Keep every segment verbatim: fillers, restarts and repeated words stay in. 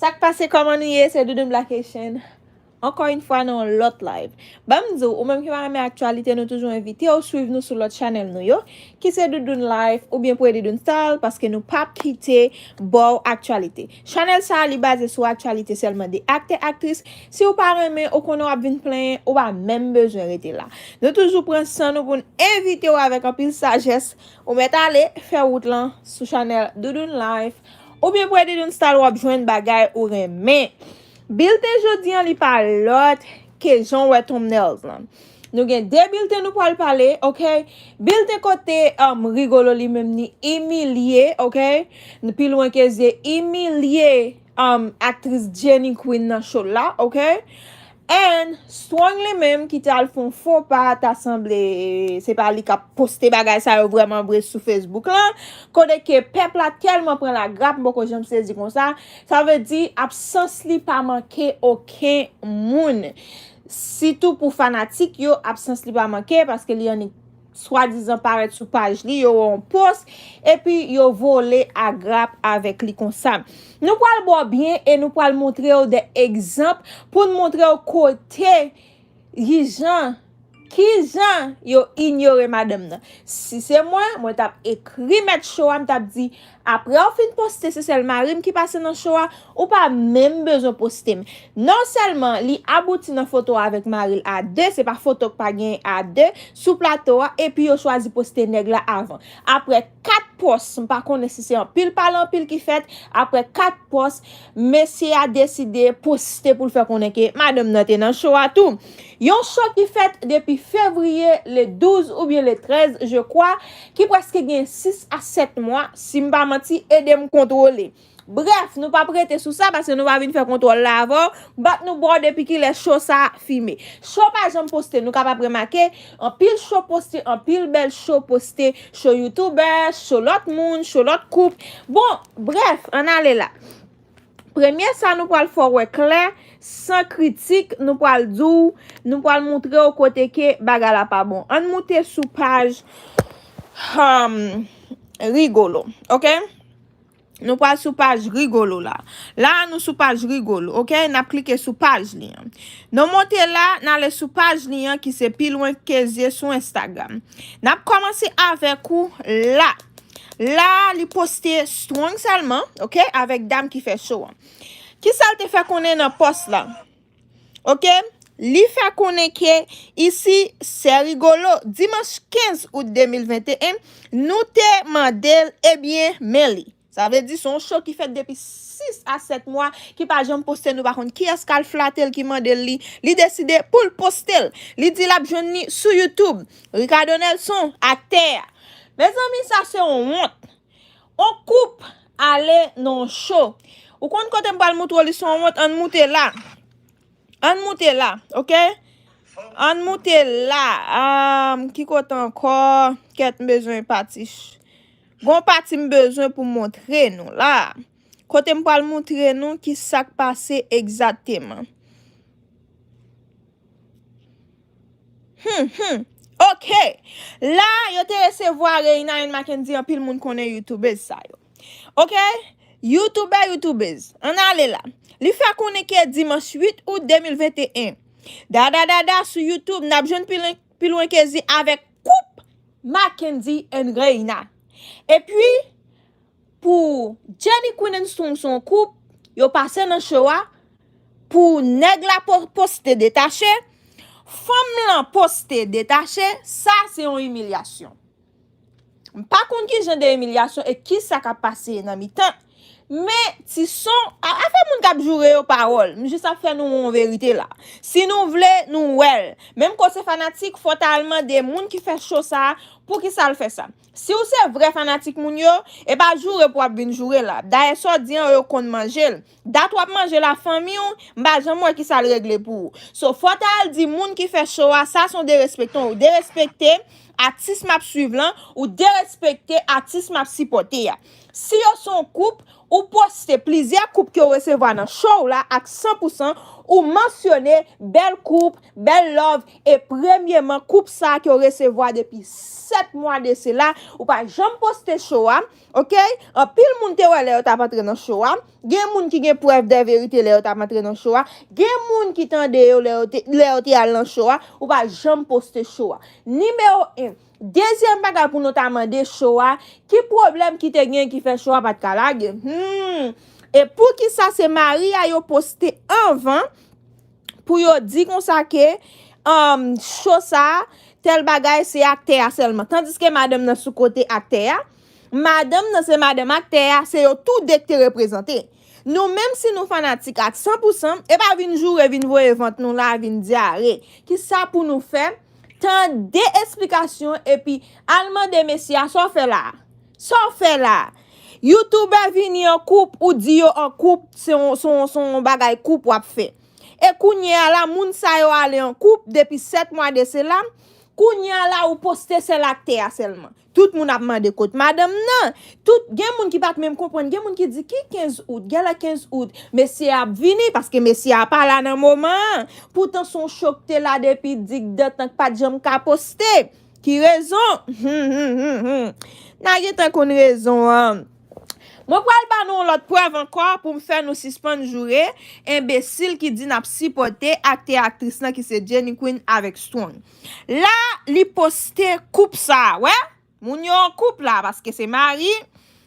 Sa k pase, kòman nou ye? Se Doudoune Black Haitian. Ankò yon fwa nan yon lòt live. Ban m di w, ou menm ki pa renmen aktyalite, nou toujou envite w swiv nou sou lòt chanèl nou yo, ki se Doudoune Life oubyen Prè Doudoune Style, paske nou p ap kite ba w aktyalite. Chanèl sa a, li baze sou aktyalite sèlman de aktè, aktris. Si w pa renmen, ou konnen w ap vin plenyen, ou pa menm bezwen rete la. Nou toujou pran san nou pou n envite w avèk anpil sajès. Ou mèt ale fè wout lan sou chanèl Doudoune Life oubyen Prè Doudoune Style, w ap jwenn bagay ou renmen. Bilten jodi an, li pa lòt ke jan w wè thumbnails lan. Nou gen de bilten nou pral pale, ok? Bilten kote, um, Rigolo li menm ni imilye, ok? Pi lwen ke zye imilye, um, aktris Jenny Queen nan show la, ok? And Strong li menm ki t al fè yon fo pa, ta sanble se pa li k ap poste bagay sa yo vrèman vre sou Facebook lan. Kote ke pèp la tèlman pran lagrap, m poko janm sezi konsa. Sa vle di, absans li pa manke okenn moun. Sitou pou fanatik yo, absans li pa manke, paske li annik swadizan parèt sou paj li, yo wè yon post, epi yo vole agrap avèk li konsa. Nou pral ba w byen e nou pral montre w de egzanp pou n montre w kote kijan, kijan yo inyore madanm nan. Si se mwen, mwen t ap ekri mèt show a, m t ap di, apre w fin poste, se sèl mari m ki pase nan show a, ou pa menm bezwen poste m. Non sèlman li abouti nan foto avèk mari l a de, se pa foto k pa gen a de sou plato a, epi yo chwazi poste nèg la avan. Apre kat pòs, m pa konnen si se anpil pale anpil ki fèt, apre kat pòs, mesye a deside poste pou l fè konnen ke madanm nan te nan show a tou. Yon show ki fèt depi fevriye le douz oubyen le trèz, je crois, ki prèske gen sis a sèt mwa, si m pa manti, ede m kontwole. Brèf, nou p ap rete sou sa, paske nou pa vin fè kontwòl la avè w, but nou ba w depi kilè show sa a fime. Show pa janm poste, nou kapab remake, anpil show poste, anpil bèl show poste, show youtubè, show lòt moun, show lòt koup. Bon, brèf, ann ale la. Premye sa nou pral fè w wè klè, san kritik, nou pral di w, nou pral montre w kote ke bagay la pa bon. Ann moute sou paj, um, Rigolo, ok? Nou pral sou paj Rigolo la. La a nou sou paj Rigolo, ok? N ap klike sou paj li an. Nou monte la, n ale sou paj li an ki se Pi Lwen Ke Zye sou Instagram. N ap kòmanse avèk ou la. La a, li poste Strong sèlman, ok? Avèk dam ki fè show an. Kisa l te fè konnen nan pòs la? Ok? Li fè konnen ke isi, sè Rigolo, dimanch kenz out de mil venteyen, nou te mande l, ebyen, men li. Sa vle di se yon show ki fèt depi sis a sèt mwa, ki pa janm poste, nou pa konn kiyès k al flate l, ki mande l li. Li deside pou l poste l. Li di l ap jwenn li sou YouTube. Ricardo Nelson, aktè a. Mezanmi, sa se yon wont. On koup ale nan yon show. Ou konn kote m pral moutre w li se yon wont, ann moute la. Ann moute la, ok? Ann moute la. Ahn, ki kote ankò? Kèt, m bezwen pati. Gon pati m bezwen pou montre nou la. Kote m pral montre nou ki sa k pase egzakteman. Hmm, hmm. Ok. La, yo te resevwa Reina and Mackendy, anpil moun konnen youtubez sa yo. Ok? Youtubè, youtubez. Ann ale la. Li fè konnen ke dimanch uit out de mil venteyen. Dada dada sou YouTube, n ap jwenn pi lwen, pi lwen ke zye avèk koup Mackendy and Reina. Epi, pou Jenny Queen and Strong se yon koup, yo pase nan show a, pou nèg la po-, poste detache, fanm lan poste detache, sa se yon imilyasyon. M pa konn ki jan de imilyasyon e kisa k ap pase nan mitan. Men, ti son, a, afè moun k ap joure yo pawòl. M jis ap fè nou yon verite la. Si nou vle, nou wè l. Menm ke w se fanatik, fò w ta al mande moun ki fè show sa a, poukisa l fè sa. Si w se vrè fanatik moun yo, e pa joure pou w ap vin joure la. Dayè sa w di an, yo konn manje l. Dat w ap manje la fanmi w, m pa janm wè kisa l regle pou ou. So, fò w ta al di moun ki fè show a, sa se yon derespekte, w derespekte atis m ap swiv lan, ou derespekte atis m ap sipòte a. Si yo se yon koup, ou poste plizyè koup ke w resevwa nan show w la ak san pou san, Ou mansyone bèl koup, bèl love, e premyeman koup sa ke w resevwa depi sèt mwa de sela, ou pa janm poste show a, oke? Anpil moun te wè lè yo t ap antre nan show a, gen moun ki gen prèv de verite lè yo t ap antre nan show a, gen moun ki tande yo lè yo te, lè yo te al nan show a, ou pa janm poste show a. Nimewo en, dezyèm bagay pou nou ta mande show a, ki pwoblèm ki te gen ki fè show a pa t ka lage? Hmm. E poukisa se mari a yo poste anvan pou yo di konsa ke um, show sa, tèl bagay, se aktè a sèlman? Tandiske madanm nan sou kote aktè a, madanm nan se madanm aktè a, se yo tou de ki te reprezante. Nou menm si nou fanatik ak san pou san, e pa vin joure, vin voye vant nou la, vin dyare. Kisa pou nou fè? Tande esplikasyon epi al mande mesye a sa w fè la a. Sa w fè la a? Youtubè vini an koup, ou di yo an koup, se yon, se yon, se yon bagay koup w ap fè. E kounye a la, moun sa yo ale an koup depi sèt mwa de sela, kounye a la, ou poste sèl aktè a sèlman. Tout moun ap mande kot madanm nan. Tout, gen moun ki pa t menm konprann. Gen moun ki di, "Ki kenz out? Genlè kenz out, mesye a ap vini, paske mesye a pa la nan moman an." Poutan se yon show ki te la depi digdantan k pa t janm ka poste. Ki rezon? Hum, hum, hum, hum. N a gentan konn rezon an. Mwen pral ba nou yon lòt prèv ankò pou m fè nou sispann joure enbesil ki di n ap sipòte aktè aktris lan ki se Jenny Queen avèk Strong. La, li poste koup sa a, wè? Moun yo an koup la, paske se mari,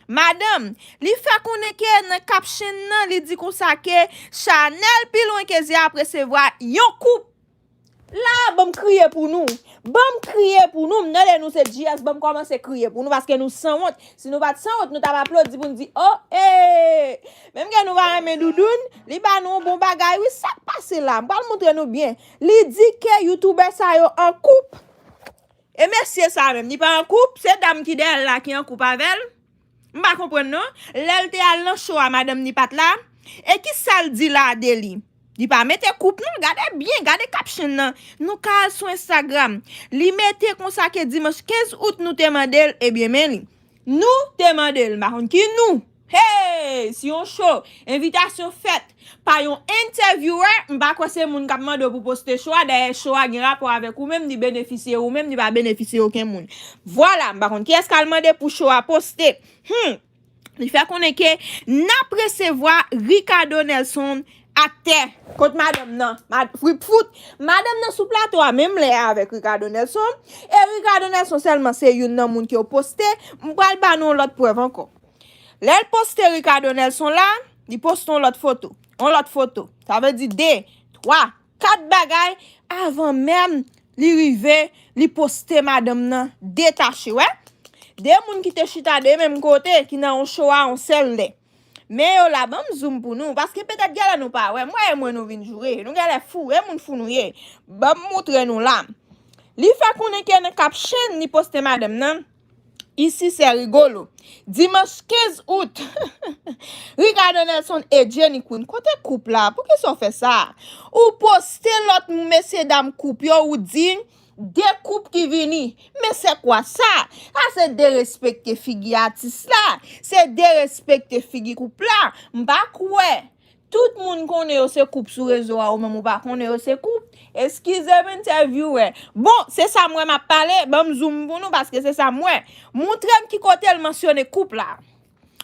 madanm. Li fè konnen ke nan caption nan, li di konsa ke Chanel pi lwen ke zye ap resevwa yon koup. La, ban m kriye pou nou. Ban m kriye pou nou. M tande nou se G S, ban m kòmanse kriye pou nou, paske nou sanwont. Si nou pa t sanwont, nou t ap aplodi pou n di, "Oh, eh!" Menm ke nou pa renmen Doudoune, li ba nou yon bon bagay, wi, sa k pase la? M pral montre nou byen. Li di ke youtubè sa yo an koup. E mesye sa menm, li pa an koup? Se dam ki dèyè l la ki an koup avè l? M pa konprann non. Lè l te al nan show a, madanm ni pa t la. E kisa l di la de li? Li pa mete koup non. Gade byen, gade caption nan. Nou ka al sou Instagram. Li mete konsa ke dimanch kenz out nou te mande l, ebyen men li. Nou te mande l, m pa konn ki nou. Hey! Si yon show, envitasyon fèt pa yon interviewer, m pa kwè se moun k ap mande w pou poste show a. Dayè, show a gen rapò avèk ou menm, li benefisye ou menm, li pa benefisye okenn moun. Vwala, m pa konn kiyès k al mande pou show a poste. Hmm. Li fè konnen ke n ap resevwa Ricardo Nelson, aktè. Kot madanm nan? Mad-, Fripfout. Madanm nan sou plato a menm lè a avèk Ricardo Nelson. E Ricardo Nelson sèlman se youn nan moun ke yo poste. M pral ba nou yon lòt prèv ankò. Lè l poste Ricardo Nelson la, li poste yon lòt foto. Yon lòt foto. Sa vle di de, twa, kat bagay avan menm li rive, li poste madanm nan detache, wè. De moun ki te chita de menm kote, ki nan yon show a yon sèl lè. Men yo la, ban m zoom pou nou, paske petèt genlè nou pa wè. M wè e mwen nou vin joure, nou genlè fou, e moun fou nou ye. Ban m montre nou la. Li fè konnen ke nan caption li poste madanm nan, ici c'est rigolo. Dimanche quinze août. Ricardo Nelson et Jenny Queen. Kote koup la? Poukisa w fè sa? Ou poste lòt mesye dam koup yo, ou di de koup ki vini. Men c'est quoi ça? Sa se derespekte figi atis la. Se derespekte figi koup la. M pa kwè. Tout moun konnen yo se koup sou rezo a, ou menm ou pa konnen yo se koup. Eskize m, entèvyouwè. Bon, se sa m wè m ap pale, ban m zoom pou nou, paske se sa m wè. Montre m ki kote l mansyone koup la.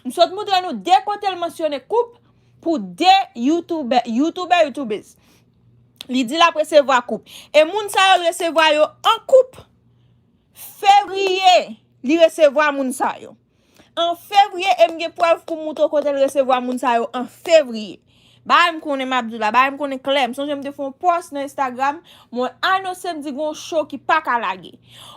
M sot montre nou de kote l mansyone koup pou de youtubè, youtubè, youtubèz. Li di l ap resevwa koup. E moun sa yo resevwa yo an koup. Fevriye, li resevwa moun sa yo. An fevriye, e m gen prèv pou m montre w kote l resevwa moun sa yo an fevriye. Bagay m konnen m ap di w la, bagay m konnen klè. M sonje m te fè yon pòs nan Instagram, mwen anonse m di gon show ki pa ka lage.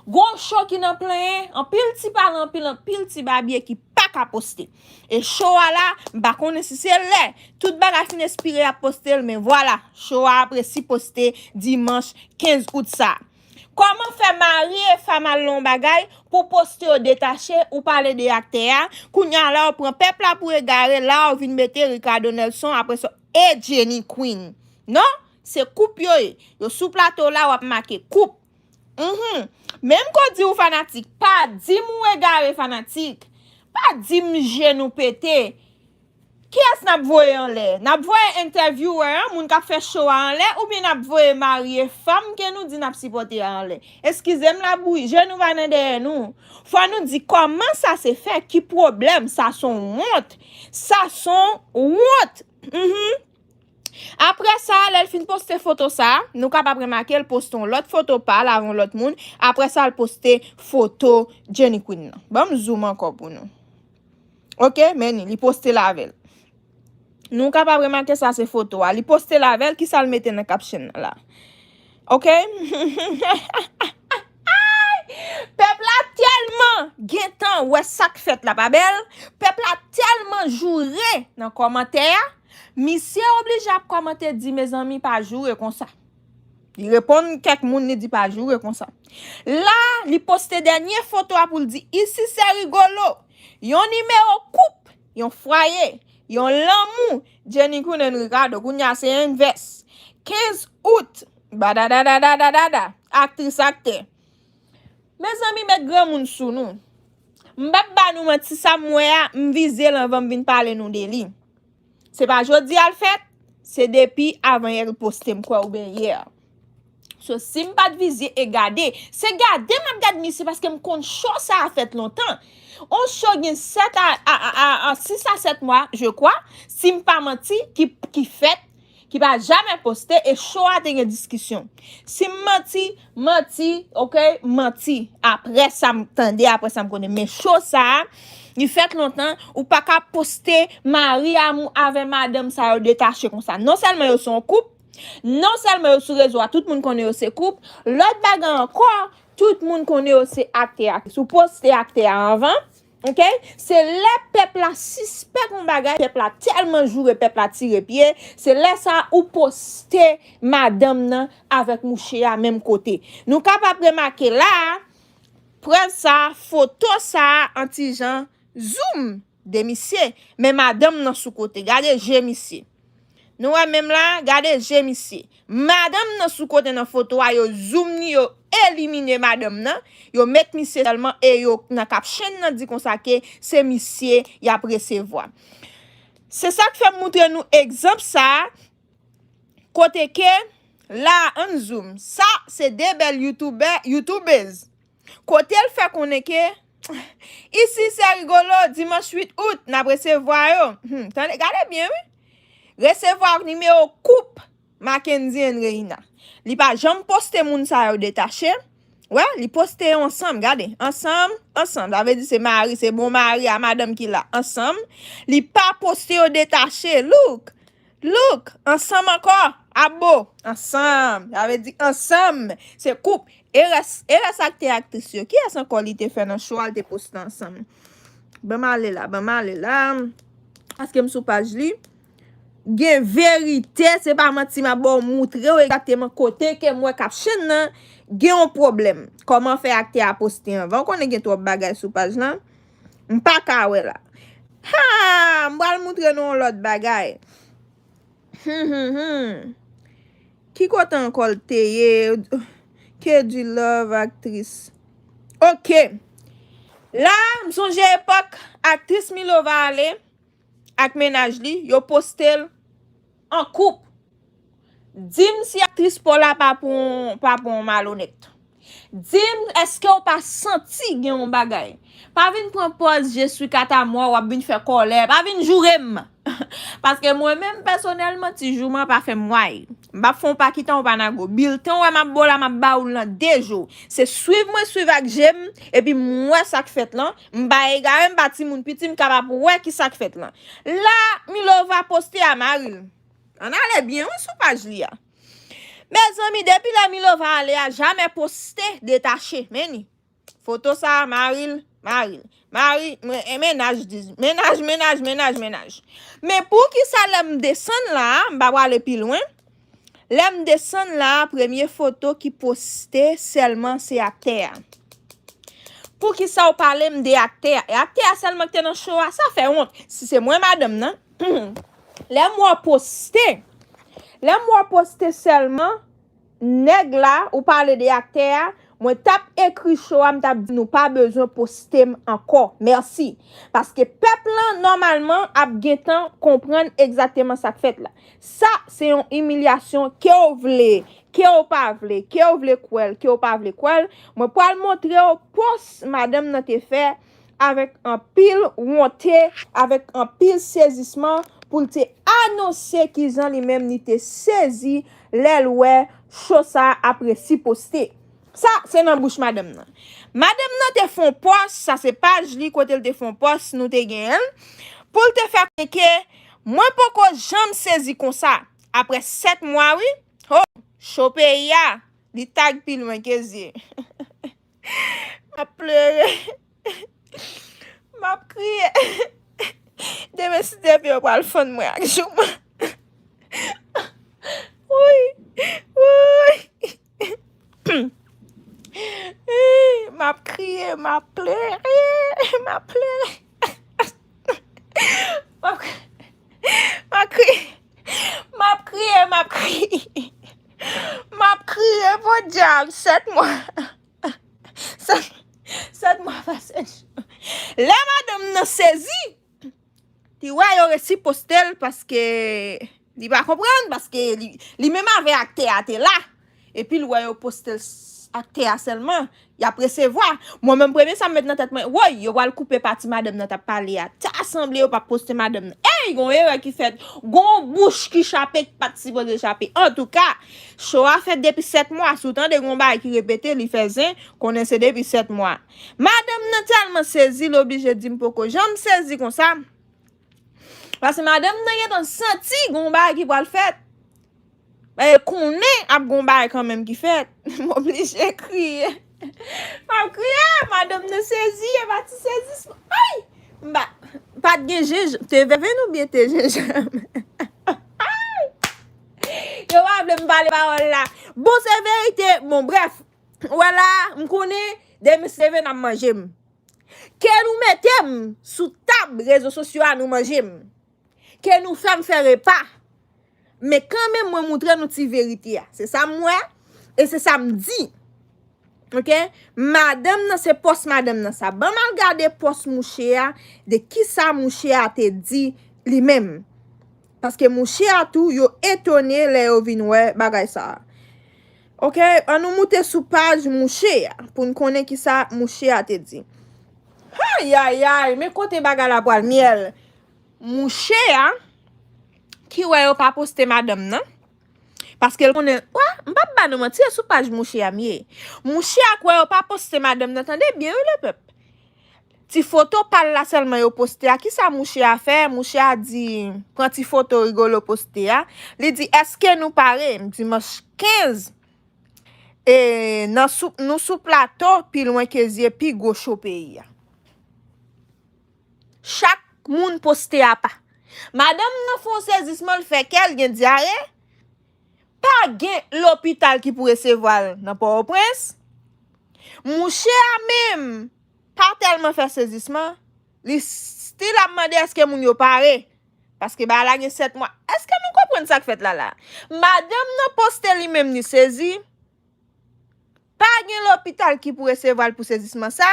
Gon show ki nan plenyen, anpil ti pale, anpil, anpil ti babye ki pa ka poste. E show a la, m pa konnen si se lè tout bagay fin espire y ap poste l, men vwala, show a ap resi poste dimanch kenz out sa. Kòman fè mari e fanm al nan yon bagay pou poste yo detache, ou pale de aktè a, kounye a la ou pran pèp la pou egare, la ou vin mete Ricardo Nelson, apre sa, e Jenny Queen. Non, se koup yo ye. Yo sou plato la, w ap make koup. Mhm. Menm ke w di ou fanatik, pa di m ou egare fanatik. Pa di m je nou pete. Kiyès n ap voye anlè? N ap voye entèvyouwè an, moun k ap fè show a anlè, oubyen n ap voye mari e fanm ke nou di n ap sipòte a anlè? Eskize m, labouyi, je nou pa nan dèyè nou. Fò nou di kòman sa se fè, ki pwoblèm, sa se yon wont. Sa se yon wont. Mhm. Apre sa, lè l fin poste foto sa, nou kapab remake l poste yon lòt foto pa l avè yon lòt moun. Apre sa, l poste foto Jenny Queen nan. Ban m zoom ankò pou nou. Ok, men li, li poste l avè l. Nou kapab remake sa se foto a. Li poste l avè l, kisa l mete nan caption nan la? Ok? Pèp la tèlman gentan wè sa k fèt la pa bèl. Pèp la tèlman joure nan kòmantè a. Misye oblije ap kòmante di, mezanmi, pa joure konsa. Li reponn kèk moun, li di pa joure konsa. La, li poste dènye foto a pou l di, isi se Rigolo. Yon nimewo koup, yon fwaye, yon lanmou. Jenny Queen and Ricardo, kounye a se envès. Kenz out, badadadadadada, aktris, aktè. Mezanmi, met granmoun sou nou. M p ap ba nou manti, sa m wè a, m vize l anvan m vin pale nou de li. Se pa jodi a l fèt, se depi avan yè l poste, m kwè, oubyen yè. So, si m pa t vize e gade, se gade m ap gad misye paske m konn show sa a fèt lontan. On show gen sèt a, a, a, a, a, sis a sèt mwa, je crois, si m pa manti, ki, ki fèt, ki pa jamè poste, e show a te gen diskisyon. Si m manti, manti, ok, manti. Apre sa m tande, apre sa m konnen. Men show sa a, li fèt lontan, ou pa ka poste mari a mou avè madanm sa yo detache konsa. Non sèlman yo se yon koup, non sèlman yo sou rezo a, tout moun konnen yo se koup. Lòt bagay ankò, tout moun konnen yo se aktè, aktris. Ou poste aktè a anvan, ok? Se lè pèp la sispèk yon bagay, pèp la tèlman joure, pèp la tire pye, se lè sa ou poste madanm nan avèk mouche a menm kote. Nou kapab remake la, prèv sa, foto sa, an ti jan, zoom de misye, men madanm nan sou kote. Gade je misye. Nou wè menm la, gade je misye. Madanm nan sou kote nan foto a, yo zoom ni, yo elimine madanm nan, yo met misye sèlman e yo nan caption nan di konsa ke se misye y ap resevwa. Se sa k fè m moutre nou egzanp sa a, kote ke la, ann zoom. Sa, se de bèl youtubè, youtubèz. Kote l fè konnen ke, isi se Rigolo, dimanch uit out, n ap resevwa yo. Hmm, tande, gade byen, wi. Resevwa nimewo koup Mackenzie and Reina. Li pa janm poste moun sa yo detache. Wè, li poste yo ansanm, gade. Ansanm, ansanm. Sa vle di se mari, se bon mari a madanm ki la. Ansanm. Li pa poste yo detache. Look. Look, ansanm ankò, abo, ansanm, sa vle di ansanm, se koup. Erès, erès aktè aktris yo, kiyès ankò li te fè nan show a, l te poste ansanm? Ban m ale la, ban m ale la, paske m sou paj li. Gen verite, se pa manti, m ap ba w moutre w egzakteman kote ke m wè caption nan gen yon pwoblèm. Kòman fè aktè a poste anvan? W konnen gen twòp bagay sou paj lan. M pa ka wè la. Ha! M pral moutre nou yon lòt bagay. Hmm, hmm, hmm. Ki kote ankò l te ye? Ke di love aktris. Ok. La, m sonje epòk aktris Milova ale ak mennaj li, yo poste l an koup. Di m si aktris pa w la pa pou, pa pou yon malonèt. Di m, èske w pa santi gen yon bagay? Pa vin pran pòz je suis kat a mwa, w ap vin fè kòlè. Pa vin joure m. Paske mwen menm pèsonèlman, ti jouman pa fè m way. M p ap fè w pa kitan w pa nago. Bilten w wè m ap ba w la, m ap ba w l nan de jou. Se swiv mwen swiv ak je m, epi m wè sa k fèt lan. M pa egare, m pa timoun piti, m kapab wè ki sa k fèt lan. La, Milova poste a mari l. Ann ale byen, wi, sou paj li a. Mezanmi, depi lè Milova ale a, jamè poste detache. Men ni. Foto sa a, mari l, mari l. Mari, men, e, mennaj, di, mennaj, mennaj, mennaj, mennaj. Men poukisa lè m desann la a, m pa prale pi lwen. Lè m desann la a, premye foto ki poste sèlman se aktè a. Poukisa w pale m de aktè a? E aktè a sèlman ki te nan show a, sa fè wont. Si se mwen madanm nan, lè m wè w poste, lè m wè w poste sèlman nèg la, ou pale de aktè a, Mwen t ap ekri cho a, m t ap di nou pa bezwen poste m ankò. Mèsi. Paske pèp lan, nòmalman, ap gentan konprann egzakteman sa k fèt la. Sa, se yon imilyasyon, ke w vle, ke w pa vle, ke w vle kwè l, ke w pa vle kwè l. Mwen pral montre w pòs madanm nan te fè avèk anpil wonte, avèk anpil sezisman, pou l te anonse kijan li menm li te sezi lè l wè cho sa ap resi poste. Sa, se nan bouch madanm nan. Madanm nan te fè yon pòs, sa se paj li kote l te fè yon pòs, nou te genyen l, pou l te fè konnen ke mwen poko janm sezi konsa. Apre sèt mwa, wi, ho, cho peyi a, li tag pi lwen ke zye. M ap plere. M ap kriye. Demen, si Dye vle, yo pral fann mwen ak jouman. Wouyy, wouyy. M ap kriye, m ap plere, m ap plere. M ap, m ap kriye, m ap kriye, m ap kriye. M ap kriye, podyab, sèt mwa. Sèt, sèt mwa pase. Lè madanm nan sezi, li wè yo resi poste l paske li pa konprann, paske li, li menm avè aktè a te la. Epi l wè yo poste l s-, aktè a sèlman, y ap resevwa. Mwen menm premye sa m met nan tèt mwen, woy, yo pral koupe pati madanm nan t ap pale a. Ta sanble yo p ap poste madanm nan. Ey, gon erè ki fèt, gon bouch ki chape ki pa t sipoze chape. Antouka, cho a fèt depi sèt mwa. Si w tande gon bagay ki repete, li fè zen, konnen se depi sèt mwa. Madanm nan tèlman sezi, l oblije di m poko janm sezi konsa. Paske madanm nan gentan santi gon bagay ki pral fèt. E konnen ap gon bagay kanmenm ki fèt. M oblije kriye. M ap kriye, madanm nan sezi, e pa ti sezisman. Ay! M pa, pa t gen jenjanm, te vèvenn oubyen te jenjanm? Ay! Yo pa vle m pale pawòl la. Bon, se verite. Bon, brèf. Wè la, m konnen, demen si Dye vle n ap manje m. Ke nou mete m sou tab rezo sosyo a, nou manje m. Ke nou fè m fè repa. Men kanmenm, mwen moutre nou ti verite a. Se sa m wè, e se sa m di. Oke? Madanm nan, se pòs madanm nan sa. Ban m al gade pòs mouche a, de kisa mouche a te di li menm. Paske mouche a tou, yo etone lè yo vin wè bagay sa a. Oke, ann nou moute sou paj mouche a, pou n konnen kisa mouche a te di. Ayayay, men kote bagay la pral myèl. Mouche a, ki wè yo pa poste madanm nan, paske l konnen, wè, m p ap ba nou manti, e sou paj mouche a m ye. Mouche a k wè yo pa poste madanm nan, tande byen wi, lepèp. Ti foto pa l la sèlman yo poste a. Kisa mouche a fè? Mouche a di, pran ti foto Rigolo poste a. Li di, èske nou pare? Dimanch kenz, e, nan sou, nou sou plato, pi lwen ke zye, pi gwo cho peyi a. Chak moun poste apa. Madanm nan fè yon sezisman, l fè kè l gen dyare. Pa gen lopital ki pou resevwa l nan Pòtoprens. Mouche a menm pa tèlman fè sezisman. Li still ap mande èske moun yo pare. Paske bagay la gen sèt mwa. Èske nou konprann sa k fèt la la? Madanm nan poste li menm li sezi. Pa gen lopital ki pou resevwa l pou sezisman sa.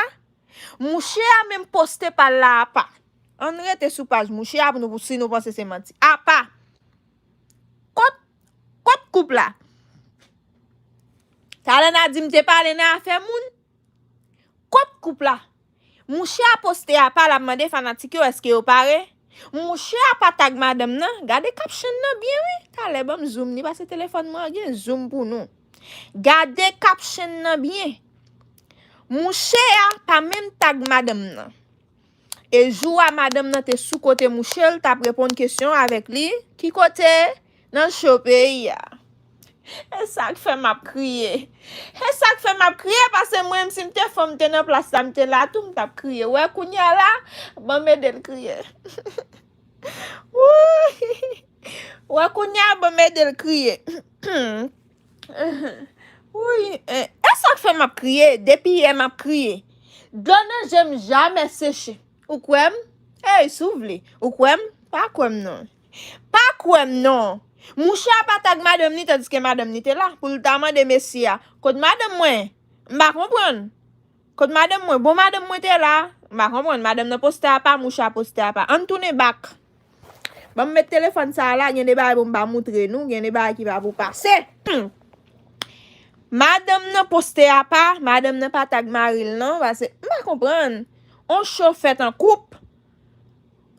Mouche a menm poste pa l la apa. Ann rete sou paj mouche a pou nou, si nou panse se manti. Apa. Kot, kot koup la? Talè n a di m te pale nan afè moun. Kot koup la? Mouche a poste apa, l ap mande fanatik yo èske yo pare. Mouche a pa tag madanm nan. Gade caption nan byen wi. Talè ban m zoom li, paske telefòn mwen an gen zoom pou nou. Gade caption nan byen. Mouche a pa menm tag madanm nan. E jou a madanm nan te sou kote mouche l, t ap reponn kesyon avèk li. Ki kote? Nan cho peyi a. E sa k fè m ap kriye. E sa k fè m ap kriye, paske mwen menm si m te fanm, m te nan plas la, m te la tou, m t ap kriye. Wè kounye a la, ban m ede l kriye. Wouy. Wè kounye a, ban m ede l kriye. Wouy, e, e sa k fè m ap kriye, depi yè m ap kriye. Dlo nan je m jamè seche. Ou kwè m? Ey, si w vle. Ou kwè m? Pa kwè m non. Pa kwè m non. Mouche a pa tag madanm li, tandiske madanm li te la. Pou l ta mande mesye a, kot madanm mwen? M pa konprann. Kot madanm mwen? Bon, madanm mwen te la. M pa konprann. Madanm nan poste apa, mouche a poste apa. Ann tounen bak. Ban m met telefòn sa a la, gen de bagay pou m pa moutre nou, gen de bagay ki pa pou pase. Madanm nan poste apa, madanm nan pa tag mari l non, paske m pa konprann. On cho fèt an koup.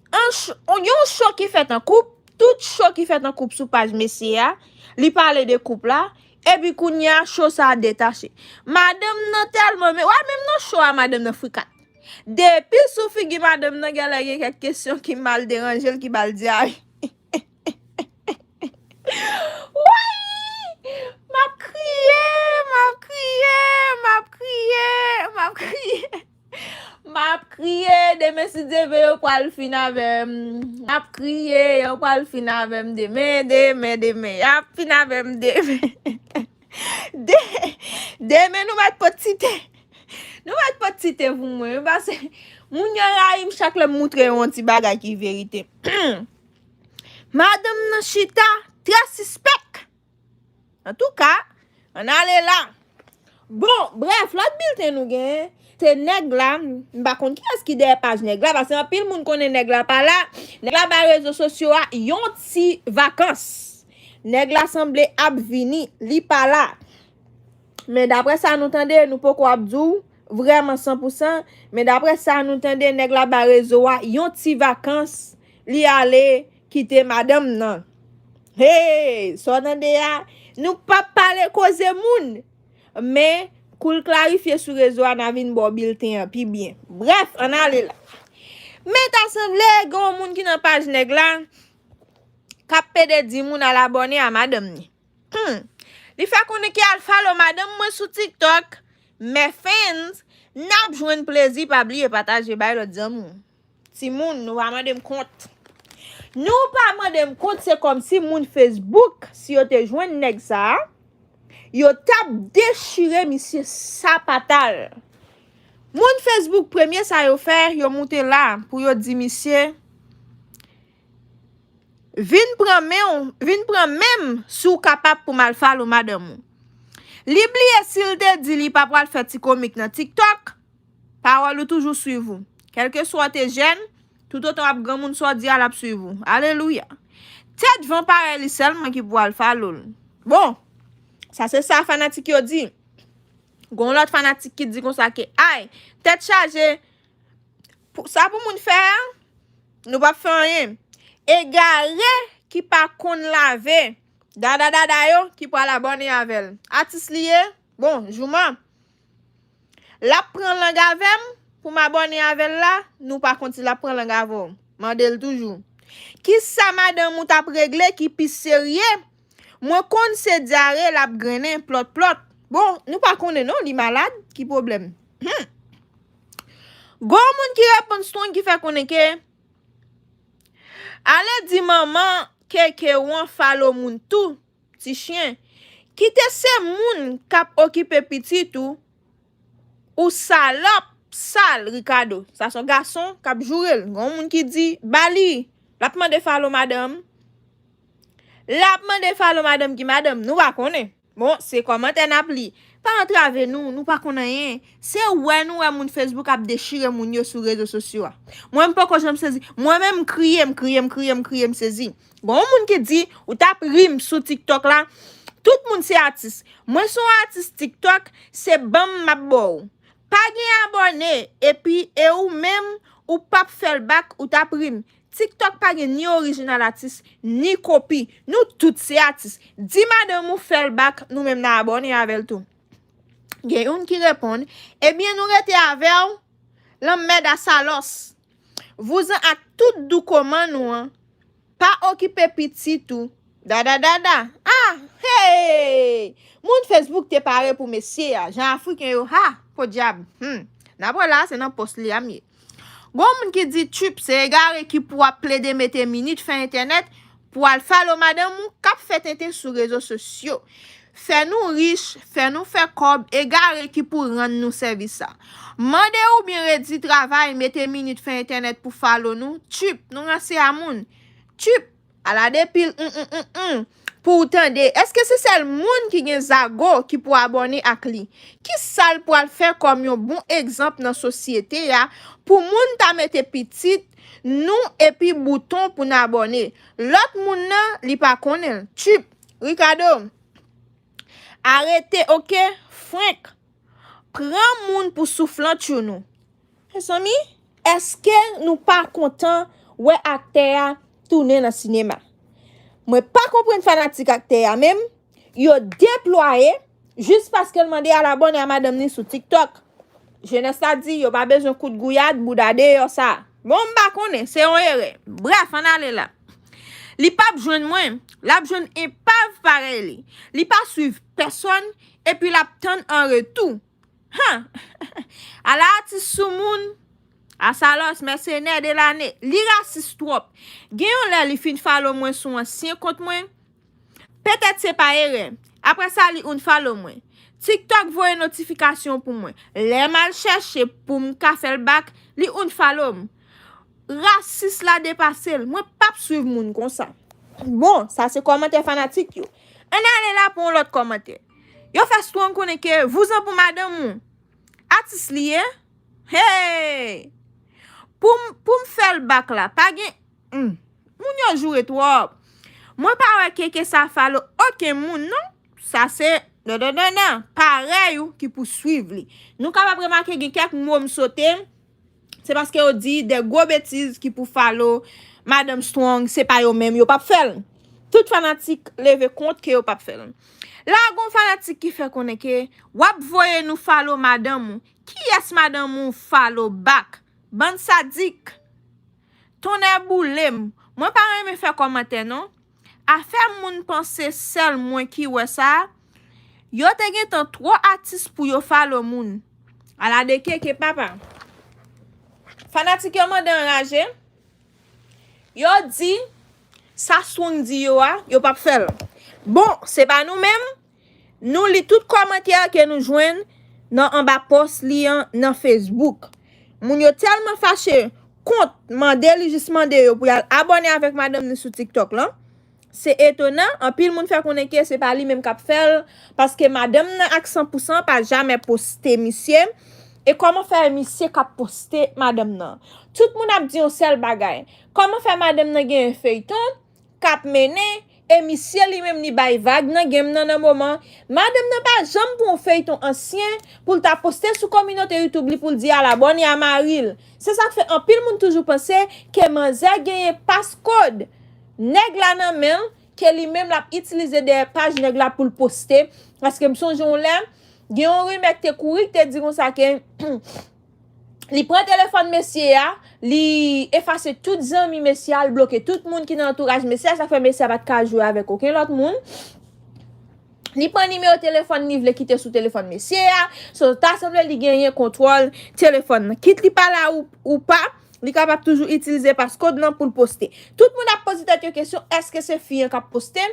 An ch-, on, yon cho ki fèt an koup, tout cho ki fèt an koup sou paj mesye a, li pale de koup la, epi kounye a cho sa a detache. Madanm nan tèlman, men, wè, menm nan cho a, madanm nan frikat. Depi sou figi madanm nan, genlè gen kèk kesyon ki mal deranje l, ki ba l dyare. Woy! M ap kriye, m ap kriye, m ap kriye, m ap kriye. M ap kriye, demen si Dye vle yo pral fin avè m. M ap kriye, yo pral fin avè m demen, demen, demen. Y ap fin avè m demen. De, demen nou mèt pot site. Nou mèt pot site pou mwen, wi, paske moun yo rayi m chak lè m moutre yo yon ti bagay ki verite. Madanm nan chita, trè sispèk. Antouka, ann ale la. Bon, brèf, lòt bilten nou genyen, se nèg la, m pa konn kiyès ki dèyè paj nèg la, paske anpil moun konnen nèg la pa la. Nèg la bay rezo sosyo a yon ti vakans. Nèg la sanble ap vini, li pa la. Men daprè sa nou tande, nou poko ap di w vrèman san pou san, men daprè sa nou tande, nèg la bay rezo a yon ti vakans, li ale kite madanm nan. Hey, sa w tande a, nou p ap pale koze moun, men kou l klarifye sou rezo a, n a vin ba w bilten an pi byen. Brèf, ann ale la. Men ta sanble gen yon moun ki nan paj nèg la k ap pede di moun al abòne a madanm ni. Hmm. Li fè konnen ke al follow madanm mwen sou TikTok, men fans, n ap jwenn plezi, pa bliye pataje bay lòt zanmi w. Timoun, nou pa mande m kont. Nou pa mande m kont, se kòmsi moun Facebook, si yo te jwenn nèg sa a, yo t ap dechire misye sapatal. Moun Facebook, premye sa yo fè, yo moute la pou yo di misye, vin pran men w, vin pran men m si w kapab pou m al follow madanm ou. Li bliye si l te di li pa pral fè ti komik nan TikTok, pawòl ou toujou swiv ou. Kèlkeswa w te jèn, toutotan w ap granmoun, sa w di a l ap swiv ou. Alelouya. Tèt van parèy li sèlman ki pou al follow l. Bon, sa se sa fanatik yo di. Gon lòt fanatik ki di konsa ke, ay, tèt chaje, pou, sa pou moun fè a, nou p ap fè anyen. Egare ki pa konn lave, dada dada yo ki pral abòne avè l. Atis li ye, bon, jouman. L ap pran lang avè m pou m abòne avè l la, nou pa konn si l ap pran lang avè w. Mande l toujou. Kisa madanm ou t ap regle ki pi serye? Mwen konn se dyare l ap grennen, plòt, plòt. Bon, nou pa konnen non, li malad, ki pwoblèm? Hmm. Gon moun ki reponn strong ki fè konnen ke, ale di manman Keke w an follow moun tou, ti chen. Kite se moun k ap okipe pitit ou, ou salòp sal, Ricardo. Sa se yon gason k ap joure l. Gon moun ki di, ba li, l ap mande follow madanm. L ap mande follow madanm ki madanm, nou pa konnen. Bon, se kòmantè n ap li. Pa antrave nou, nou pa konn anyen. Se wè nou wè moun Facebook ap dechire moun yo sou rezo sosyo a. Mwen, m poko janm sezi. Mwen menm, m kriye, m kriye, m kriye, m kriye, m sezi. Gon moun ki di, ou t ap ri m sou TikTok la. Tout moun se atis. Mwen se yon atis TikTok, se ban m m ap ba w. Pa gen abòne, epi e ou menm, ou p ap fè l bak, ou t ap ri m. TikTok pa gen ni orijinal atis, ni kopi. Nou tout se atis. Di madanm ou fè l bak, nou menm n a abòne avè l tou. Gen youn ki reponn, ebyen nou rete avè w, lanmèd a salòs. Vouzan ak tout doukomann ou an, pa okipe pitit ou. Dada dada. Ah, hey! Moun Facebook te pare pou mesye a. Jan afriken yo, ha! Podyab. Hmm. N ap wè la, se nan pòs li a m ye. Gon moun ki di Trip se egare ki pou ap plede mete minit fè entènèt pou al follow madanm ou k ap fè tenten sou rezo sosyo. Fè nou rich, fè nou fè kòb, egare ki pou rann nou sèvis sa. Mande oubyen redi travay, mete minit fè entènèt pou follow nou. Trip, nou ranse a moun. Trip, ala de pil, mm, mm, mm, mm. pou w tande? Èske se sèl moun ki gen zago ki pou abòne ak li? Ki sa l pral fè kòm yon bon egzanp nan sosyete a pou moun ta mete pitit nou epi bouton pou n abòne? Lòt moun nan, li pa konnen l. Tchip, Ricardo, arete, oke? Frenk, pran moun pou souflantchou nou. Mezanmi, èske nou pa kontan wè aktè a tounen nan sinema? Mwen pa konprann fanatik aktè a menm. Yo deplwaye jis paske l mande al abòne a madanm ni sou TikTok. Jenès la di yo pa bezwen kout gouyad bouda deyò sa. Bon, m pa konnen, se yon erè. Brèf, ann ale la. Li p ap jwenn mwen, l ap jwenn enpav parèy li. Li pa swiv pèsonn, epi l ap tann an retou. Han! Ala atis soumoun. Asalòs, mèsenè de lane. Li rasis twòp. Gen yon lè li fin follow mwen sou ansyen kont mwen. Petèt se pa erè. Apre sa, li unfollow mwen. TikTok voye notifikasyon pou mwen. Lè m al chèche pou m ka fè l back, li unfollow m. Rasis la depase l. Mwen p ap swiv moun konsa. Bon, sa se kòmantè fanatik yo. Ann ale la pou yon lòt kòmantè. Yo fè Strong konnen ke vouzan pou madanm ou. Atis li ye. Hey! Pou m, pou m fè l back la, pa gen, hmm. Moun yo joure twòp. Mwen pa wè Keke sa follow okenn moun, non. Sa se, non, non, non, non, parèy ou ki pou swiv li. Nou kapab remake gen kèk mo m sote, se paske yo di de gwo betiz ki pou follow Madanm Strong, se pa yo menm, yo p ap fè l. Tout fanatik leve kont ke yo p ap fè l. La, gon fanatik ki fè konnen ke w ap voye nou follow madanm ou. Kiyès madanm ou follow back? Bann sadik. Tonnè boule m. Mwen pa renmen fè kòmantè, non. Afè moun panse sèl mwen ki wè sa, yo te gentan twò atis pou yo follow moun. Ala de Keke papa. Fanatik yo mande anraje. Yo di, sa Strong di yo a, yo p ap fè l. Bon, se pa nou menm. Nou li tout kòmantè ke nou jwenn nan anba pòs li an nan Facebook. Moun yo tèlman fache kont mande li jis mande yo pou y al abòne avèk madanm ni sou TikTok lan. Se etonan, anpil moun fè konnen ke se pa li menm k ap fè l, paske madanm nan ak san pou san pa jamè poste misye. E kòman fè misye k ap poste madanm nan? Tout moun ap di yon sèl bagay. Kòman fè madanm nan genyen feyton k ap mennen, e misye li menm li bay vag nan game nan nan moman? Madanm nan pa janm pran yon feyton ansyen pou l ta poste sou kominote YouTube li pou l di al abòne a mari l. Se sa k fè anpil moun toujou panse ke manzè genyen paskòd nèg la nan men l, ke li menm l ap itilize dèyè paj nèg la pou l poste. Paske m sonje yon lè, gen yon rimè k te kouri k te di konsa ke li pran telefòn mesye a, li efase tout zanmi mesye a, li bloke tout moun ki nan antouraj mesye a, sa fè mesye a pa t ka jwe avèk okenn lòt moun. Li pran nimewo telefòn li vle kite sou telefòn mesye a. So, ta sanble li genyen kontwòl telefòn nan. Kit li pa la ou, ou pa, li kapab toujou itilize paskòd nan pou l poste. Tout moun ap poze tèt yo kesyon, èske se fi an k ap poste?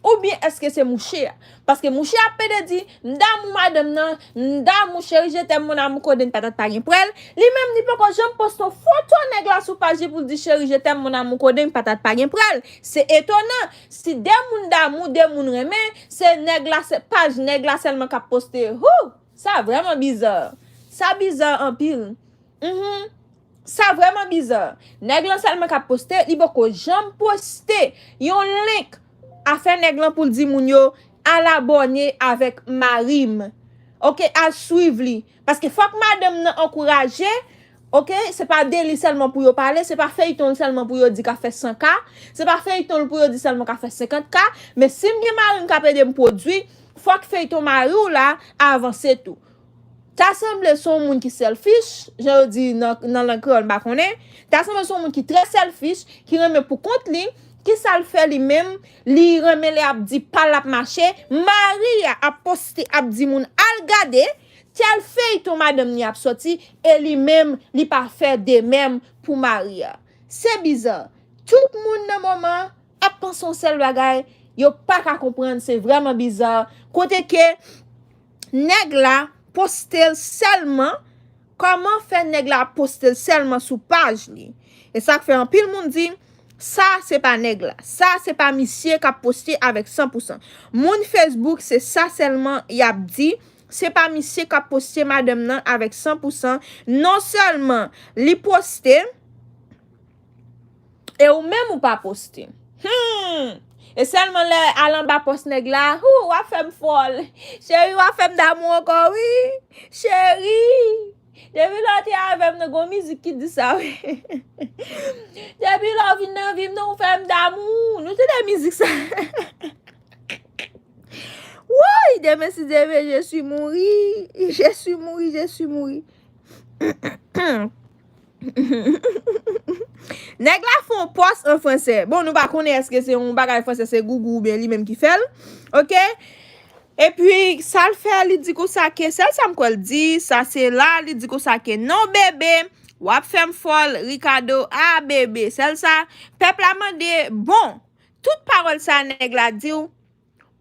Oubyen èske se mouche a? Paske mouche a ap pede di, m damou madanm nan, m damou cheri, je t'aime mon amour, kodenn patat pa gen prèl. Li menm, li poko janm poste yon foto nèg la sou paj li pou l di, cheri, je t'aime mon amour, kodenn patat pa gen prèl. Se etonan, si de moun damou, de moun renmen, se nèg la, se paj nèg la sèlman k ap poste. Hou! Sa vrèman biza. Sa biza anpil. Mhm. Sa vrèman biza. Nèg lan sèlman k ap poste, li poko janm poste yon link afè nèg lan pou l di moun yo, al abòne avèk mari m. Oke, al swiv li. Paske fòk madanm nan ankouraje, oke, se pa de li sèlman pou yo pale, se pa feyton l sèlman pou yo di k ap fè san K, se pa feyton l pou yo di sèlman k ap fè senkant K, men si m gen mari m k ap ede m pwodui, fòk feyton mari w la avanse tou. Ta sanble se yon moun ki selfish, jan yo di nan, nan lang kreyòl, m pa konnen. Ta sanble se yon moun ki trè selfish, ki renmen pou kont li. Kisa l fè li menm? Li renmen lè ap di pa l ap mache. Mari a ap poste, ap di moun al gade tèl feyton madanm ni ap sòti, e li menm, li pa fè de menm pou mari a. Se biza. Tout moun nan moman ap panse yon sèl bagay, yo pa ka konprann, se vrèman biza. Kote ke nèg la poste l sèlman, kòman fè nèg la ap poste l sèlman sou paj li? E sa k fè anpil moun di, Sa se pa nèg la. Sa se pa misye k ap poste avèk san pou san. Moun Facebook, se sa sèlman y ap di. Se pa misye k ap poste madanm nan avèk san pou san. Non sèlman li poste, e ou menm ou pa poste. Hmm! E sèlman lè al anba pòs nèg la, hou, w ap fè m fòl. Cheri, w ap fè m damou ankò, wi. Cheri! Depi lè w te avè m, nan gon mizik ki di sa, wi. Depi lè w vin nan vi m, non, ou fè m damou. Nou tande mizik sa. Woy, demen si Dye vle, je suis mouri. Je suis mouri, je suis mouri. Nèg la fè yon pòs an fransè. Bon, nou pa konnen èske se yon bagay fransè, se Google oubyen li menm ki fè l. Oke? Epi, sa l fè, li di konsa ke, sèl sa m kwè l di, sa se la, li di konsa ke, non, bebe, w ap fè m fòl, Ricardo, a, bebe, sèl sa, pèp la mande, bon, tout pawòl sa nèg la di w,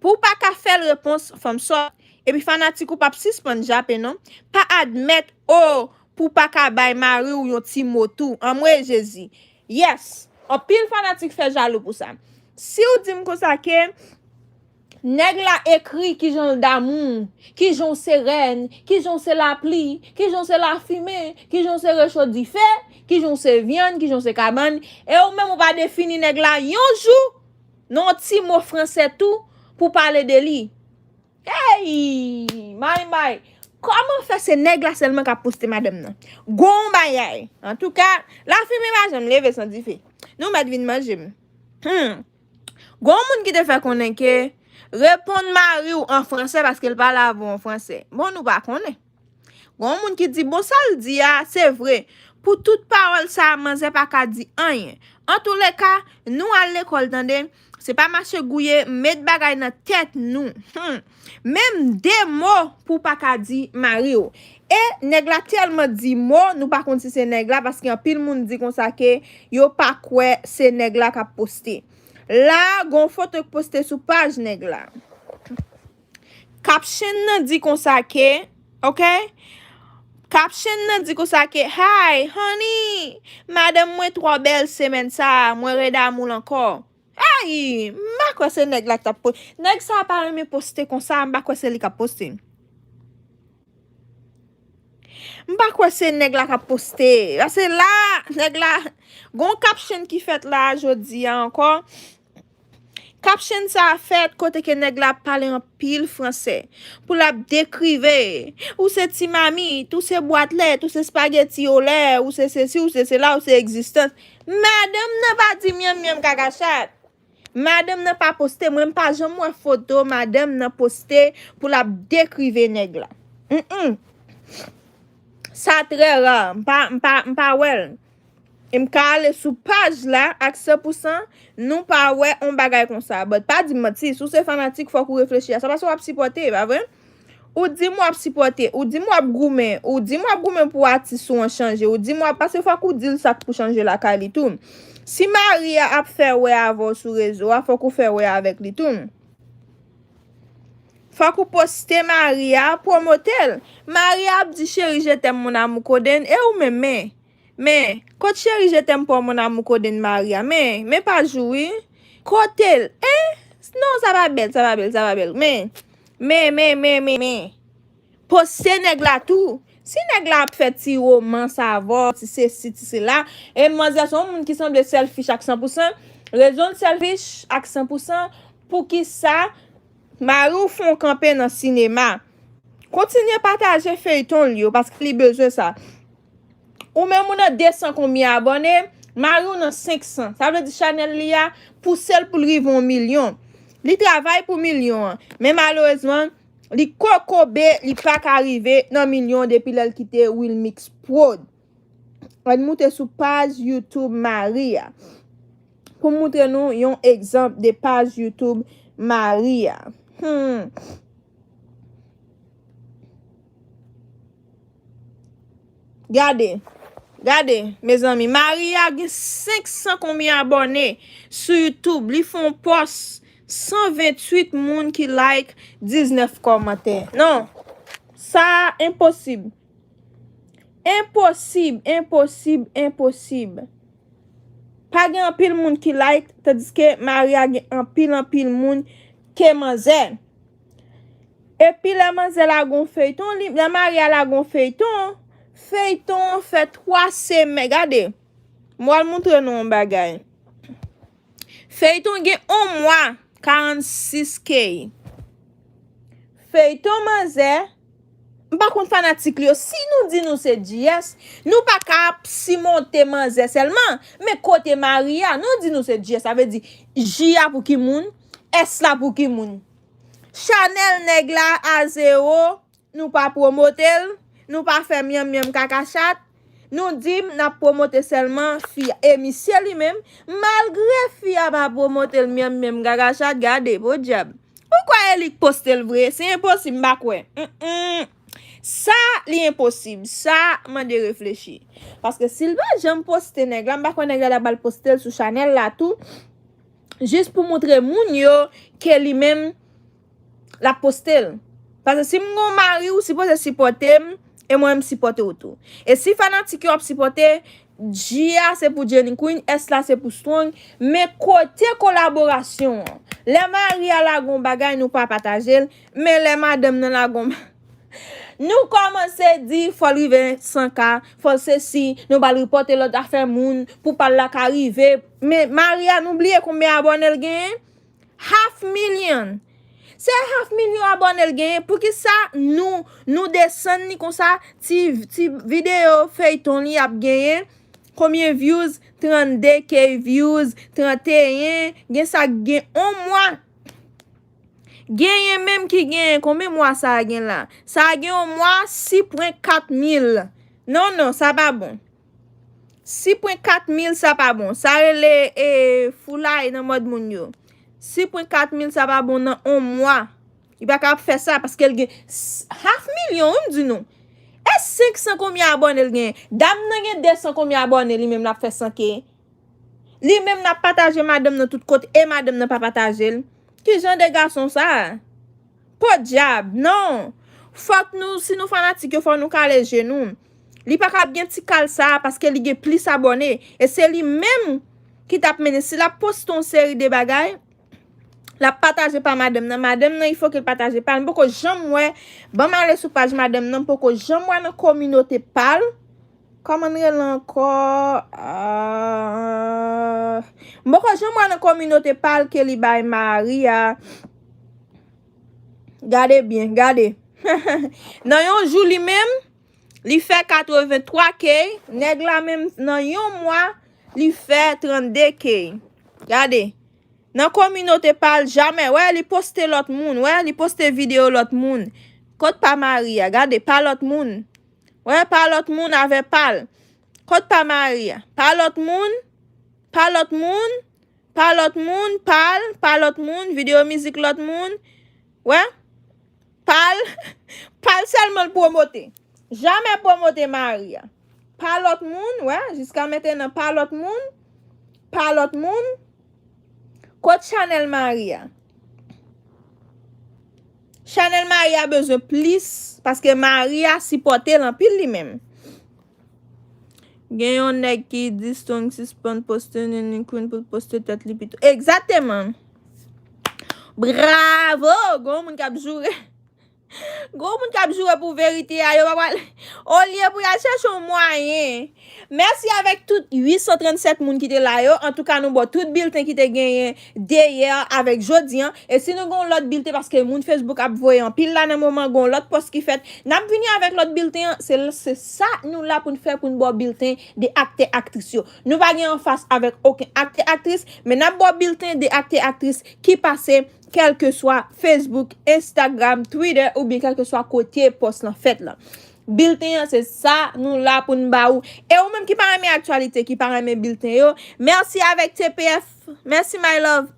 pou w pa ka fè l repons, fanm sòt, epi fanatik ou p ap sispann jape, non, pa admèt, o, pou w pa ka bay mari w yon ti mo tou, anmwey Jezi, yes, anpil fanatik fè jalou pou sa. Si w di m konsa ke, nèg la ekri kijan l damou, kijan w se rèn, kijan w se lapli, kijan w se lafimen, kijan w se recho dife, kijan w se vyann, kijan w se kabann, e ou menm ou pa defini nèg la yon jou, nan yon ti mo fransè tou, pou pale de li. Ey! May, may! Kòman fè se nèg la sèlman k ap poste madanm nan? Gon bagay! Antouka, lafimen pa janm leve san dife. Nou mèt vin manje m. Hmm. Gon moun ki te fè konnen ke reponn mari w an fransè paske l pale avè w an fransè. Bon, nou pa konnen. Gon moun ki di, bon, sa l di a, se vre. Pou tout pawòl sa a, manzè pa ka di anyen. Antouleka, nou al lekòl, tande. Se pa mache gouye, met bagay nan tèt nou. Hmm. Menm de mo pou w pa ka di mari w. E nèg la tèlman di mo, nou pa konn si se nèg la, paske anpil moun di konsa ke yo pa kwè se nèg la k ap poste. La, gon foto k poste sou paj nèg la. Caption nan di konsa ke, oke? Caption nan di konsa ke, hi, honey, madanm mwen twò bèl semèn sa a, mwen red damou l ankò. Ay, m pa kwè se nèg la k t ap po-, nèg sa a pa renmen poste konsa, m pa kwè se li k ap poste. M pa kwè se nèg la k ap poste. Paske la, nèg la, gon caption ki fèt la jodi a ankò. Caption sa a fèt kote ke nèg la ap pale anpil fransè. Pou l ap dekrive. Ou se ti mamit, ou se bwat lèt, ou se spageti olè, ou se sesi, ou se sela, ou se egzistans. Madanm nan pa di myanm myanm kaka chat. Madanm nan pa poste, mwen m pa janm wè foto madanm nan poste pou l ap dekrive nèg la. Mm-mm. Sa trè ra, m pa, m pa, m pa wè l. E m ka ale sou paj la ak san pou san, nou pa wè on bagay konsa. But pa di m manti, si w se fanatik, fòk ou reflechi a sa, paske w ap sipòte, pa vre? Ou di m w ap sipòte, ou di m w ap goumen, ou di m w ap goumen pou atis ou an chanje, ou di m w ap, paske fòk ou di l sa k pou chanje lakay li tou. Si mari a ap fè wè avè w sou rezo a, fòk ou fè wè avèk li tou. Fòk ou poste mari a, pwomote l. Mari a ap di, cheri, je t'aime, mon amour, kodenn, e ou menm, men. Men, kot cheri, je t'aime pa w, mon amour, kodenn mari a. Men, men pa jouri. Kote l? En? Non, sa pa bèl, sa pa bèl, sa pa bèl. Men, men, men, men, men, men. Poste nèg la tou. Si nèg la ap fè ti romans avè w, ti sesi, ti sela, e manzè se yon moun ki sanble selfish ak san pou san, rezon l selfish ak san pou san, poukisa mari w fè w kanpe nan sinema? Kontinye pataje feyton l yo, paske li bezwen sa. Ou menm ou nan de san konbyen abòne, mari w nan senk san. Sa vle di chanèl li a, pouse l pou l rive yon milyon. Li travay pou milyon an. Men malerezman, li kokobe, li pa ka rive nan milyon depi lè l kite Wilmix Prod. Ann moute sou paj YouTube mari a. Pou m montre nou yon egzanp de paj YouTube mari a. Hmm. Gade, gade, mezanmi, mari a gen senk san konbyen abòne sou YouTube. Li fè yon pòs, san venntuit moun ki like, diznèf kòmantè. Non, sa a enposib. Enposib, enposib, enposib. pa gen anpil moun ki like, tandiske Maria gen anpil, anpil moun ke manzè. Epi lè manzè lage yon feyton, li, lè Maria lage yon feyton, feyton an fè twa semèn. Gade, m pral montre nou yon bagay. Feyton gen yon mwa, karannsis K. Feyton manzè, m pa konn fanatik li yo. Si nou di nou se G S, nou pa ka ap simonte manzè sèlman. Men kote Maria, nou di nou se G S, sa vle di J a pou ki moun, S la pou ki moun. Chanèl nèg la a zewo, nou pa pwomote l, nou pa fè myanm myanm kaka chat, nou di m n ap pwomote sèlman fi a. E misye li menm, malgre fi a pa pwomote l myanm myanm kaka chat, gade, podyab. Ou kwè e li k poste l vre? Se enposib, m pa kwè. Mm-mm. Sa, li enposib. Sa, mande reflechi. Paske si l pa janm poste nèg la, m pa kwè nèg la t ap al poste l sou chanèl la tou. Jis pou montre moun yo ke li menm, l ap poste l. Paske si m gon mari, ou sipoze sipòte m, e mwen m sipòte w tou. E si fanatik yo ap sipòte, J a se pou Jenny Queen, S la se pou Strong, men kote kolaborasyon an? Lè Maria lage yon bagay, nou pa pataje l, men lè madanm nan lage yon ba-, nou kòmanse di fò l rive san K, fò l sesi, nou pral ripòte lòt afè moun pou pa l la ka rive. Men Maria, nou bliye konbyen abòne l genyen? Half million. Se half million abòne l genyen. Poukisa nou, nou desann li konsa? Ti, ti videyo feyton li ap genyen konbyen views? Trannde K views, tranteyen, gen sa k gen yon mwa. Genyen menm ki genyen, konbyen mwa sa a gen la? Sa a gen yon mwa, sis pwen kat mil. Non, non, sa pa bon. Sis pwen kat mil, sa pa bon. Sa rele, e, foulay nan mòd moun yo. Sis pwen kat mil, sa pa bon nan yon mwa. Li pa ka ap fè sa paske l gen s-, half million, wi, m di nou. E senk san konbyen abòne l gen? Dam nan gen de san konbyen abòne, li menm l ap fè san K. Li menm l ap pataje madanm nan tout kote e madanm nan pa pataje l. Ki jan de gason sa a? Podyab, non. Fòk nou, si nou fanatik yo, fò nou kale je nou. Li pa ka ap gen ti kal sa a paske li gen plis abòne. E se li menm ki t ap mennen. Si l ap poste yon seri de bagay, l ap pataje pa madanm nan. Madanm nan, il faut que l pataje pa l. M poko janm wè, ban m ale sou paj madanm nan, m poko janm wè nan kominote pa l. Kòman l rele ankò? Ah, m poko janm wè nan kominote pa l ke li bay Maria. Gade byen, gade. Nan yon jou li menm, li fè katrevenntwa K. Nèg la menm, nan yon mwa, li fè trannde K. Gade. Nan kominote pa l, jamè. Wè, li poste lòt moun. Wè, li poste videyo lòt moun. Kot pa Maria? Gade, pa lòt moun. Wè, pa lòt moun avè pa l. Kot pa Maria? Pa lòt moun. Pa lòt moun. Pa lòt moun. Pa l. Pa lòt moun. Videyo mizik lòt moun. Wè. Pa l. Pa l sèlman l pwomote. Jamè pwomote Maria. Pa lòt moun, wè, jiska mentenan pa lòt moun. Pa lòt moun. Kot chanèl Maria? Chanèl Maria bezwen plis, paske Maria sipòte l anpil li menm. Gen yon nèg ki di Strong sispann poste Nini Queen pou l poste tèt li pito. Egzakteman. Bravo! Gon moun k ap joure. Gwo moun k ap joure pou verite a, yo pa pral, olye pou y al chèche yon mwayen. Mèsi avèk tout uit san trannsèt moun ki te la yo. Antouka, nou ba w tout bilten ki te genyen de yè avèk jodi a. E si nou gen yon lòt bilten, paske moun Facebook ap voye anpil la nan moman, gen yon lòt pòs ki fèt, n ap vini avèk lòt bilten an. Se, se sa nou la pou n fè, pou n ba w bilten de aktè, aktris yo. Nou pa gen anfas avèk okenn aktè, aktris, men n ap ba w bilten de aktè, aktris ki pase kèlkeswa Facebook, Instagram, Twitter oubyen kèlkeswa kote pòs lan fèt lan. Bilten an, se sa nou la pou n ba ou. E ou menm ki pa renmen aktyalite, ki pa renmen bilten yo, mèsi avèk T P F. Mèsi, my love.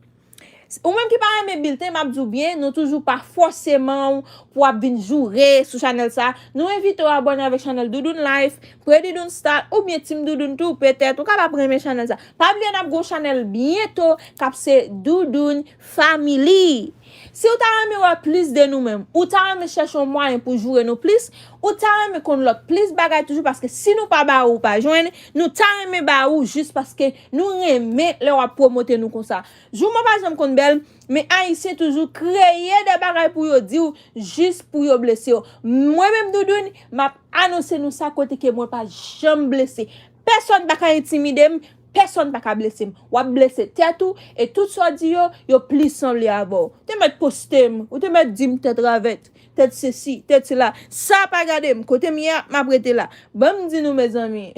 Ou menm ki pa renmen bilten, m ap di w byen, nou toujou pa fòseman pou w ap vin joure sou chanèl sa. Nou envite w abòne avèk chanèl Doudoune Life, Pre Doudoune Style, oubyen Team Doudoune tou, petèt, ou kapab renmen chanèl sa. Pa bliye n ap gen yon chanèl byento k ap se Doudoune Family. Si w ta renmen wè plis de nou menm, ou ta renmen chèche yon mwayen pou joure nou plis, ou ta renmen konn lòt plis bagay toujou, paske si nou pa ba ou, ou pa jwenn, nou ta renmen ba ou jis paske nou renmen lè w ap pwomote nou konsa. Jou mwen pa janm konn bèl, men Ayisyen toujou kreye de bagay pou yo di w, jis pou yo blese w. Mwen menm, Doudoun, m ap anonse nou sa kote ke mwen pa janm blese. Pèsonn pa ka entimide m, pèsonn pa ka blese m. W ap blese tèt ou, e tout sa w di yo, yo plis sanble avè w. Ou te mèt poste m, ou te mèt di m tèt ravèt, tèt sesi, tèt sela. Sa pa gade m, kote m ye a, m ap rete la. Ban m di nou, mezanmi.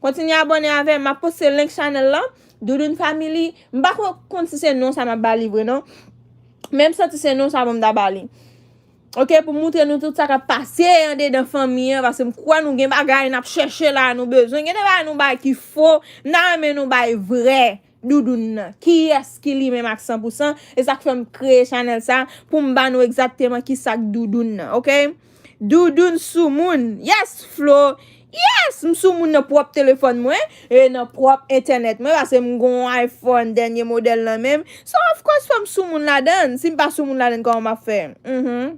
Kontinye abòne avè m, m ap poste link chanèl lan, Doudoun Family. M pa ko-, konn si se non sa m ap ba li vre, non. Men m santi se non sa pou m ta ba li. Ok, pou moutre nou tout sa k ap pase andedan fanmi an, paske m kwè nou gen bagay n ap chèche la, nou bezwen. Gen de bagay nou bay ki fo, m ta renmen nou bay vrè Doudoun nan. Kiyès ki li menm ak san pou san, e sa k fè m kreye chanèl sa, pou m ba nou egzakteman ki sa k Doudoun nan, ok? Doudoun soumoun. Yes, Flo. Yes, m soumoun nan pwòp telefòn mwen, e nan pwòp entènèt mwen, paske m gon iPhone dènye modèl nan menm. So, of course, fò m soumoun ladann. Si m pa soumoun ladann, kòman m ap fè? Mhm.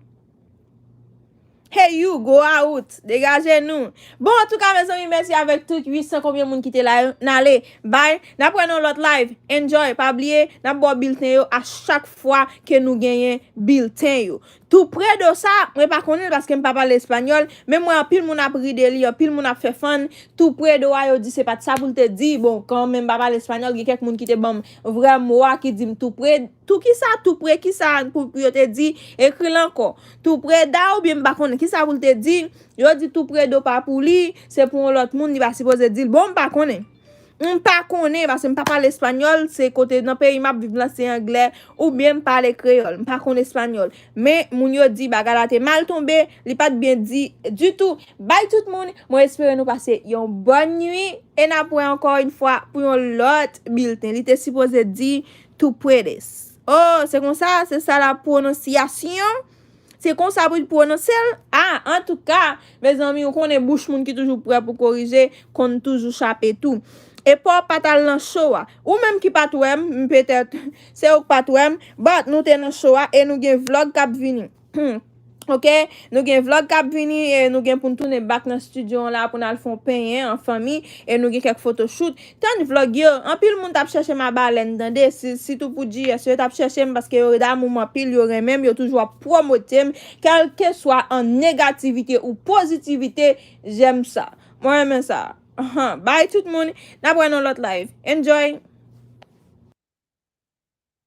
Hey you, go out. Degaje nou. Bon, antouka, mezanmi, mèsi avèk tout uit san konbyen moun ki te la yo. N ale. Bye. N ap wè nan lòt live. Enjoy. Pa bliye, n ap ba w bilten yo a chak fwa ke nou genyen bilten yo. Tou pre do sa, mwen pa konnen l paske m pa pale espanyòl, men m wè anpil moun ap ri de li, anpil moun ap fè fun. Tou pre do a, yo di se pa t sa pou l te di. Bon, kanmenm, m pa pale espanyòl, gen kèk moun ki te ban m vrè mo a ki di m tou pre. Tou kisa, tou pre, kisa pou, pou yo te di? Ekri l ankò. Tou pre da oubyen m pa konnen kisa pou l te di. Yo di tou pre do pa pou li, se pou yon lòt moun, li pa sipoze di l. Bon, m pa konnen. M pa konnen, paske m pa pale espanyòl, se kote nan peyi m ap viv la, se anglè, oubyen m pale kreyòl, m pa konn espanyòl. Men, moun yo di bagay la te mal tonbe, li pa t byen di ditou. Bay tout moun, mwen espere nou pase yon bòn nwi, e n ap wè ankò yon fwa pou yon lòt bilten. Li te sipoze di tú puedes. Oh, se konsa, se sa la pwononsyasyon? Se konsa pou l pwononse l? Ah, antouka, mezanmi, ou konnen bouch moun ki toujou prè pou korije, konn toujou chape tou. E pa w pa t al nan show a. Ou menm ki pa t wè m, m petèt, se ou k pa t wè m, but nou te nan show a e nou gen vlog k ap vini. Ok? Nou gen vlog k ap vini e nou gen pou n tounen back nan studio an la pou n al fè yon penyen an fanmi e nou gen kèk photoshoot. Tann vlog yo, anpil moun t ap chèche m a balèn, tande, si, sitou pou G S, yo t ap chèche m paske yo damou m anpil, yo renmen m, yo toujou ap pwomote m, kèlkeswa an negativite ou pozitivite, j'aime ça. Mwen renmen sa. Ahan, bye tout moun, n ap wè nan lòt live. Enjoy!